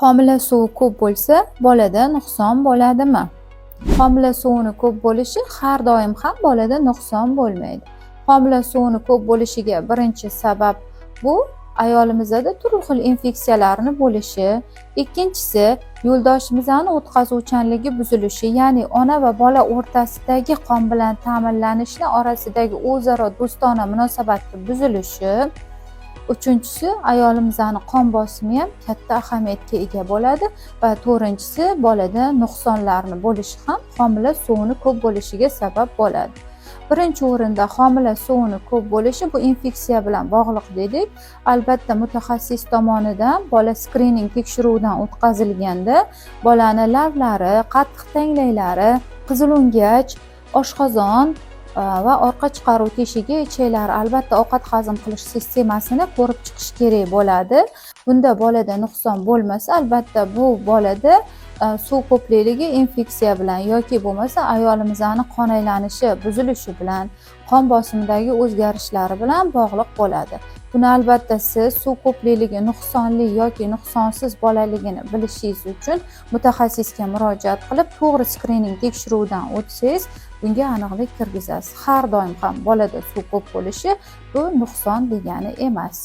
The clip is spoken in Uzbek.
Homila suvi ko'p bo'lsa, bolada nuqson bo'ladimi? Homila suvini ko'p bo'lishi har doim ham bolada nuqson bo'lmaydi. Homila suvini ko'p bo'lishiga birinchi sabab bu ayolimizda turli xil infeksiyalarni bo'lishi, ikkinchisi yo'ldoshimizni o'tkazuvchanligi buzilishi, ya'ni ona va bola o'rtasidagi qon bilan ta'minlanishni orasidagi o'zaro do'stona munosabatni buzilishi, uchinchisi ayolimizni qon bosimi ham katta ahamiyatga ega bo'ladi va to'rtinchisi bolada nuqsonlarni bo'lishi ham homila suvini ko'p bo'lishiga sabab bo'ladi. Birinchi o'rinda homila suvini ko'p bo'lishi bu infeksiya bilan bog'liq dedik. Albatta, mutaxassis tomonidan bola skrining tekshiruvidan o'tkazilganda bolani lavlari, qattiq tanglaylari, qizilungach, oshqozon va orqa chiqaruv teshigi, ichaklari, albatta ovqat hazm qilish sistemasini ko'rib chiqish kerak bo'ladi. Bunda bolada nuqson bo'lmasa, albatta bu bolada suv ko'plikligi infeksiya bilan yoki bo'lmasa ayolimizni qon aylanishi buzilishi bilan, qon bosimidagi o'zgarishlari bilan bog'liq bo'ladi. Buni albatta siz suv ko'plikligi nuqsonli yoki nuqsonsiz bolaligini bilishingiz uchun mutaxassisga murojaat qilib, to'g'ri skrining tekshiruvidan o'tsangiz, bunga aniqlik kirgizasiz. Har doim ham bolada suv ko'p bo'lishi bu nuqson degani emas.